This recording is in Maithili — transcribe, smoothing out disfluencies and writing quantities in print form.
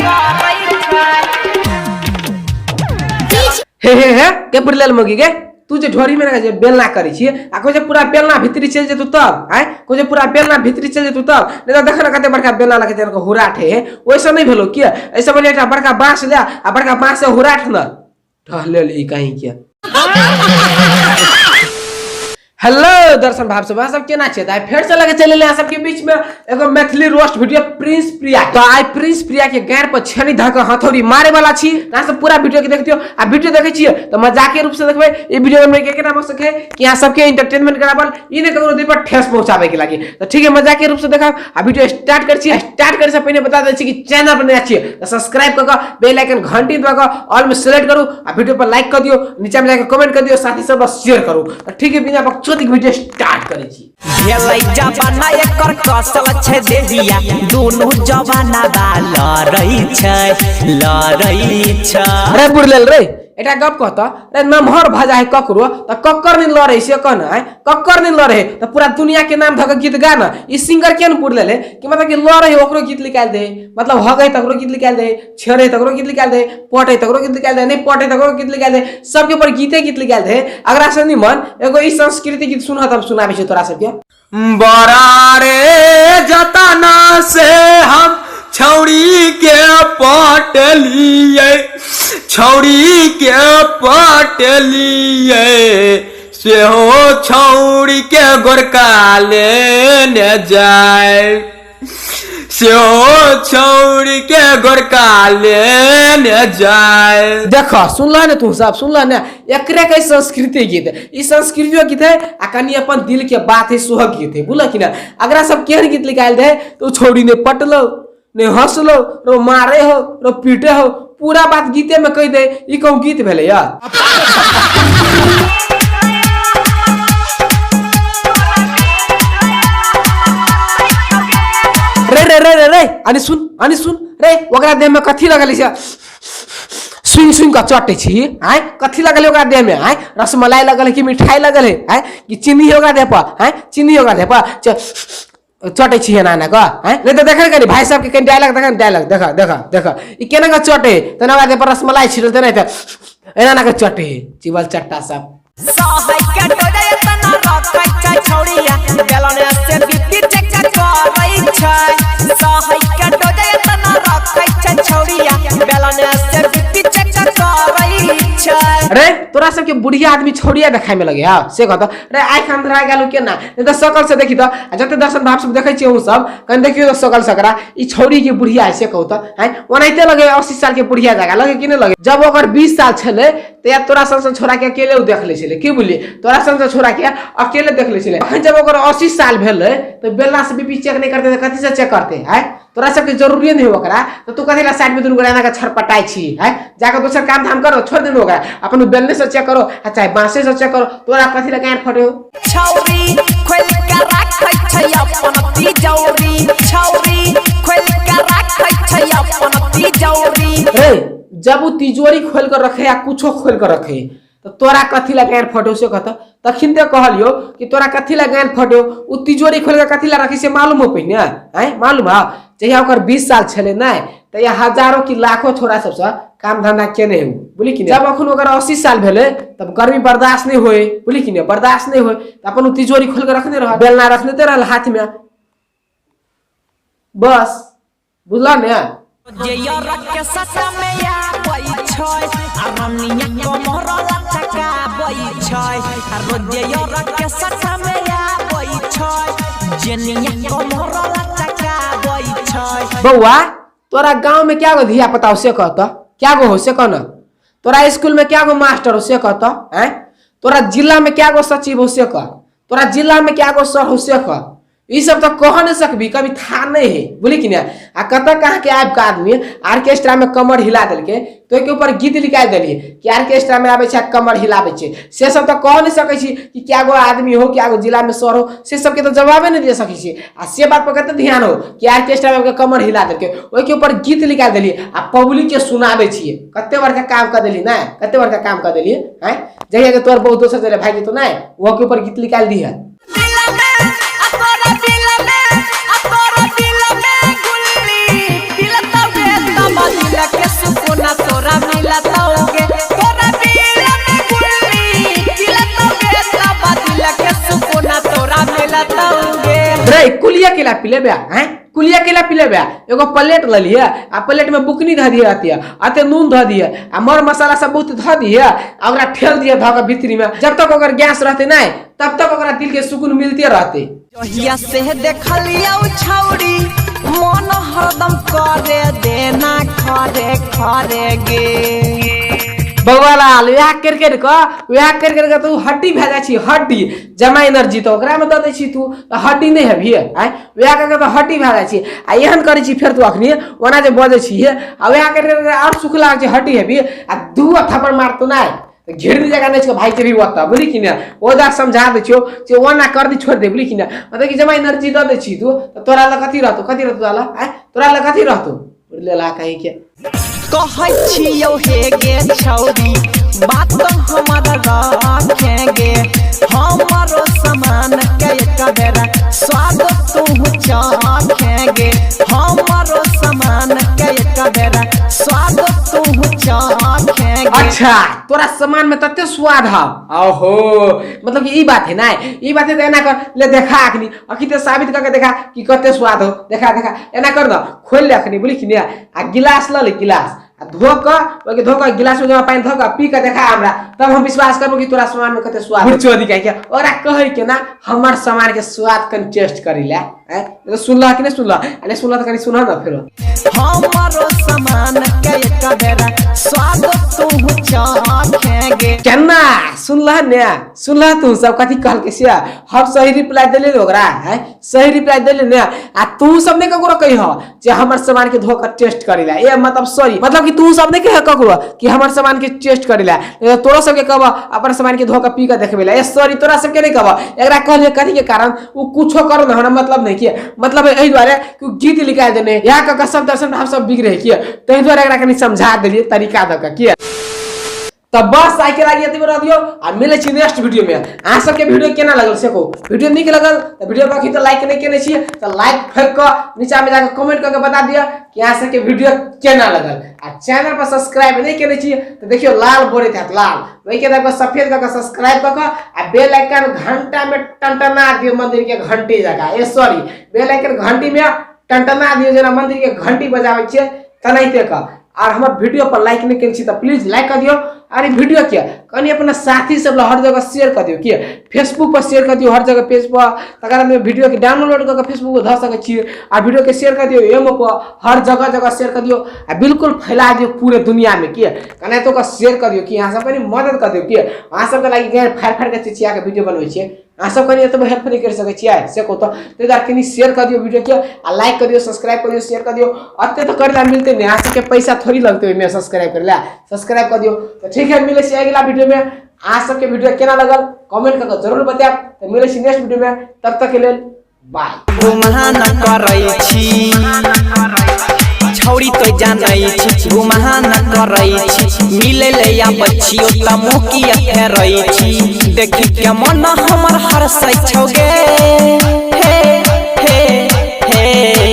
करै छै। हे हे हे के बुड़लेल मौगी गे, तू जे ढोरी में जे बेलना करै छी आ कहै छै पूरा बेलना भीतरी चलि जेतौ तब, आँय कहै छै पूरा बेलना भीतरी चलि जेतौ तब, नहि तऽ देख ने कते बड़का बेलना लगै छै हुराठ हे, ओहिसँ नहि भेलौ किया? एहिसँ बढ़िआँ एकटा बड़का बाँस ले आ बड़का बाँस से हुराठ न टहले ई कहीं के। हेलो दर्शन भाव सब, अहाँ सब केना छियै? तऽ आइ फेर से लगे चलि एलियै अहाँ सबके बीच में एगो मैथिली रोस्ट वीडियो प्रिंस प्रिया। तऽ आइ प्रिंस प्रिया के गाड़ पर छेनी धऽ के हथौड़ी मारे वाला छी। अहाँ सब पूरा वीडियो के देखतियो आ वीडियो देखै छियै तऽ मजाके रूप से देखबै। ई वीडियो में के केना मकसद है कि अहाँ सबके एंटरटेनमेंट कराबल, ई नहि ककरो दिल पर ठेस पहुंचाबे के लागी। तऽ ठीक है, मजाके रूप से देखब आ वीडियो स्टार्ट करै छी। स्टार्ट करे से पहिने बता दै छी कि चैनल पर नया छियै तऽ सब्सक्राइब कऽ कऽ बेल आइकन घंटी दबा कऽ ऑल में सेलेक्ट करू आ वीडियो पर लाइक कऽ दियौ, नीचा में जाके कमेंट कऽ दियौ, साथी सब शेयर करू। तऽ ठीक है, बिना बकचोदी के वीडियो स्टार्ट करै छी। भेलै जमाना एकर कसल छै देहिया, दुनू जमाना बा लड़ै छै, लड़ै छै। अरे बुड़लेल रे, एकटा गप कहत रे, नमहर भऽ जाइ ककरो तऽ ककर नहि लड़ै से कह ने, आँय ककर नहि लड़ै तऽ पूरा दुनिया के नाम धऽ के गीत गा ने। ई सिंगर के ने बुड़लेल है कि मतलब कि लड़ै ओकरो गीत निकालि दे, मतलब हगै तकरो गीत निकालि दे, छेड़े तकरो गीत निकालि दे, पटै तकरो गीत निकालि दे, नहि पटै तकरो गीत निकालि दे, सबके ऊपर गीते गीत निकालि दे। अगरा से निमन एगो ई संस्कृति गीत सुनह तब सुनाबै छी तोरा सबके। बड़ा रे जतना से हम छौड़ी के पटलिए, छौड़ी के पटलिए, सेहो छौड़ी के गोरका लेने जाय, सेहो छौड़ी के गोरका लेने जाय। देख सुनल ने तू सब सुनल ने, एकरे के संस्कृति गीत, ई संस्कृतियो गीत है आ कनि अपन दिल के बात है सोहक गीत है, बुझल कि ना। अगरा सब केहन गीत निकालि दे तो छौड़ी ने पटलो ने हंसलो, रो मारे हो रो पीटे हो, पूरा बात गीते में कह दे, ई कहूँ गीत भेलै यार। रे रे रे रे रे अनि सुन, अनि सुन रे, ओकरा देह में कथी लगल छै सुनि सुनि कऽ चटै छी, आँय कथी लगल है ओकरा देह में, आँय रसमलाई लगल है कि मिठाई लगल है, आँय कि चीनी है ओकरा देह पर, आँय चीनी ओकरा देह पर चटै छी एना एना कऽ, आँय नहि तऽ देखल कनी भाई साहब के कनी डायलॉग देख, डायलॉग देख देख देख ई केना कऽ चटे, तेना ओकरा देह पर रसमलाई छिड़ल तेना तऽ एना एना कऽ चटे चिबल चट्टा सब। सहै के डोरे एतना रखै छै छौड़िया, बेलने से बीपी चेक करै छै। सहै के डोरे एतना रखै छै छौड़िया, बेलने से बीपी चेक करै छै। अरे तोरा सबके बुढ़िया आदमी छौड़िया देखाय में लगे हा से कहत रे, आँखि अंधरा गेल केना, नहीं तऽ सकल से देखी तऽ, आ जते दर्शन भाव सब देखै छियै ओ सब कनि देखियौ तऽ सकल सकरा ई छौड़ी के बुढ़िया है से कहू तऽ, आँय ओनाहिते लगे 80 साल के बुढ़िया जगह लगे कि नहि लगे। जब ओकर 20 साल छलै तऽ या तोरा सन सन छोरा के अकेले ओ देख लै छलै, की बुझलियै, तोरा सन सन छोरा के अकेले देख लै छलै। अखन जब ओकर 80 साल भेलै तऽ बेलना से बीपी चेक नहि करतै तऽ कथी से चेक करतै, आँय तोरा सबके जरूरिये नहि हो ओकरा, तऽ तू कथी ला साइड में दुनू गोरा एना के छटपटाइ छी, आँय जाके दोसर काम धाम करो, छोड़ देनु ओकरा, अपन बेलने से चेक करो आ चाहे बांसे से चेक करो, तोरा कथी ला गाँठ फटे हो। छौरी खोल के राखै छै अपन तिजौरी, छौरी खोल के राखै छै अपन तिजौरी। रे जब उ तिजोरी खोल के रखे या कुछो खोल के रखे तो तोरा कथी ला गाँठ फटो से कहता, तखन ते कहलियो कि तोरा कथी ला गाँठ फटो, उ तिजोरी खोल के कथी ला रखी से मालूम हो पहिने, आँय मालूम है। जहिया ओकर 20 साल छलै नहि तहिया हजारों की लाखों छोरा सबसँ काम धंधा केने हो, बुझली कि नहि। जब अखन ओकर 80 साल भेलै तब गर्मी बर्दाश्त नहि होय, बुझली कि नहि, बर्दाश्त नहि होय तऽ अपन उ तिजोरी खोल के रखने रहल, बेलना रखने ते रहल हाथ में, बस बुझल ने। जे यार के सटा में आबै छै, आ रनिया कमर लचकाबै छै। आ रोजे यार के सटा में आबै छै, जेनिया कमर लचकाबै छै। बौआ तोरा गांव में क्या गो धिया पुता हो से कहत, क्या गो हो से कह न, तोरा स्कूल में क्या गो मास्टर हो से कहत, आँय तोरा जिला में क्या गो सचिव हो से कह, तोरा जिला में क्या गो सर हो से कह, ई सब तो कह नहीं सकबी, कभी था नहीं है, बोली कि नहीं। आ कतऽ कहाँ के आबि के आदमी ऑर्केस्ट्रा में कमर हिला देलकै तो ओहिके ऊपर गीत निकालि देलियै कि ऑर्केस्ट्रा में आबै छै आ कमर हिलाबै छै, से सब तऽ कह नहीं सकै छी कि क्या गो आदमी हो, क्या गो जिला में सर हो, से सबके तऽ जवाबे नहीं दे सकै छी। आ से बात पर कते ध्यान हो कि ऑर्केस्ट्रा में आबि के कमर हिला देलकै, ओहिके ऊपर गीत निकालि देलियै आ पब्लिक के सुनाबै छियै। कते बड़का काम कऽ देलियै ने, कते बड़का काम कऽ देलियै, आँय जहिया के तोहर बहुत दोसर चले भाई के तो नहीं वह के ऊपर गीत निकालि दिहे। दिल के सुकून तोरा मिलतौगे। तोरा दिल में गुल्ली खिलतौगे तब दिल के सुकून तोरा मिलतौगे। रे कुलिया केला पी लेबे हैं, कुलिया केला पी लेबे। एगो प्लेट ल लिये आ प्लेट में बुकनी धऽ दिए रहती अते नून धऽ दिए आ मर मसाला सब बहुत धऽ दिए आ ओकरा ठेल दिए धऽ के भीतरी में। जब तक ओकर गैस रहते नहीं तब तक ओकरा दिल के सुकून मिलते रहते। जहिया से देखलियौ छौरी मन हरदम करे देना खरे खरे गे। बउआलाल वएह करि करि कऽ वएह करि करि कऽ तू हड्डी भए जाइ छी, हड्डी जमा एनर्जी तऽ ओकरामे दऽ दै छी, तू तऽ हड्डी नहि हेबही आँय, वएह करि कऽ तऽ हड्डी भए जाइ छी। आ एहन करै छी फेर तू अखनी ओना जे बजै छी आ वएह करि करि कऽ आओर सुख लागै छै, हड्डी हेबही आ दू थप्पड़ मारतौ नहि तऽ घेरनी जगह नहि छै भाई के भी ओतऽ, बुझली कि नहि। ओ दा समझा दै छियौ जे ओना कर दी छोड़ि दे, बुझली कि नहि। मतलब कि जमा एनर्जी दऽ दै छी तू तऽ तोरा लग कथी रहतौ, कथी रहतौ तोरा लग आँय, तोरा लग कथी रहतौ लेला कहीं के। कहै छियौ हे गे छौरी बात हमर रखेगे, हमरो सामान के एक बेरा स्वाद तू चखेगे, हमरो सामान के एक बेरा स्वाद तू चखेगे। अच्छा तोरा सामान में तते स्वाद है, ओहो मतलब कि ई बात है ना, ई बात है तो एना कर ले देखा अखनी, अखनी तो साबित करके देखा कि कते स्वाद हो, देखा देखा एना कर न खोल ले अखनी, बुझली कि नहीं। आ गिलास ल ले गिलास आ धो क ओके धो क गिलास में जमा पानी धो क पी क देखा हमरा, तब हम विश्वास करबो कि तोरा सामान में कते स्वाद। चोरी कह के ओकरा कहै के ना हमर सामान के स्वाद कनि टेस्ट करी ले, हैं तो सुनला कि नहीं सुनला, अरे सुनला तो कनि सुना ना फेरो। हमरो सामान के एक बेरा स्वाद तू चखेगे। केना सुनला ने, सुनला तू सब कथी कहल के से हम सही रिप्लाई देले ओकरा, हैं सही रिप्लाई देले ने। आ तू सब ने ककरो कहिह जे हमर सामान के धो के टेस्ट करी ला, ए मतलब सॉरी मतलब कि तू सब ने कह ककरो कि हमर सामान के टेस्ट करी ला, तोरा सब के कहब अपन सामान के धो के पी के देखबे ला, ए सॉरी तोरा सब के नहीं कहब। एकरा कहलिए कथी के कारण उ कुछो करो ना हमरा मतलब नहीं किए, मतलब एहि दुआरे कि उ गीत लिखा देने या कह के सब दर्शन हम सब बिगड़े किए, ताहि दुआरे एकरा कनि समझा देलिए तरीका दऽ के किए। तो बस आइ के लागि एतबे रह दियौ आ मिलै छी नेक्स्ट वीडियो में। अहाँ सबके वीडियो केना लगल से कहू, वीडियो नीक लगल तऽ वीडियो बाकी तऽ लाइक नहि केने छियै तऽ लाइक फेंक कऽ नीचा में जाके कमेंट कऽ के बता दिअ कि अहाँ सबके वीडियो केना लगल। आ चैनल पर सब्सक्राइब नहि केने छियै तऽ देखियौ लाल बोरैत हैत लाल, ओहिके दाबि कऽ सफेद कऽ के सब्सक्राइब कऽ के आ बेल आइकन घंटा में टनटना दियौ मंदिर के घंटी जकाँ, ए सॉरी बेल आइकन घंटी में टनटना दियौ जेना मंदिर के घंटी बजाबै छियै तेनाहिते कऽ। और हमर वीडियो पर लाइक नहीं केने छी तऽ प्लीज लाइक कर दियौ, और ई वीडियो के कनि अपना साथी सब ला हर जगह शेयर कर दियौ, कि फेसबुक पर शेयर कर दियौ हर जगह पेज पर, तकर बाद वीडियो के डाउनलोड कऽ के फेसबुक पर धऽ सकै छी, आ वीडियो के शेयर कर दियौ एमो पर, हर जगह जगह शेयर कर दियौ आ बिल्कुल फैला दियौ पूरे दुनिया में, कि कने तो ओकरा शेयर कर दियौ कि अहाँ सब कनि मदद कर दियौ, कि अहाँ सबके लागि गैर फाड़ि फाड़ि के चिचिया के वीडियो बनबै छियै, अहाँ सब कनि एतबो हेल्प नहीं कर सकै छियै से कहू तऽ ताहि दुआरे कनि शेयर कर दियौ वीडियो के आ लाइक कर दियौ सब्सक्राइब कर दियौ शेयर कर दियौ। अते तऽ करै ला मिलते नहीं, अहाँ सबके पैसा थोड़ी लगतै ओहिमे सब्सक्राइब करै ला, सब्सक्राइब कर दियौ। तऽ ठीक है मिलै छी अगिला वीडियो में। अहाँ सबके वीडियो केना लगल कमेंट कऽ के जरूर बतायब। तऽ मिलै छी नेक्स्ट वीडियो में, तब तक के लेल बाय। गुमान करै छी छौरी तो जानै छी, गुमान करै छी मिलै ले आबै छियौ त मुँह किया फेरै छी, देखि के मन हमर हरसै छौ गे।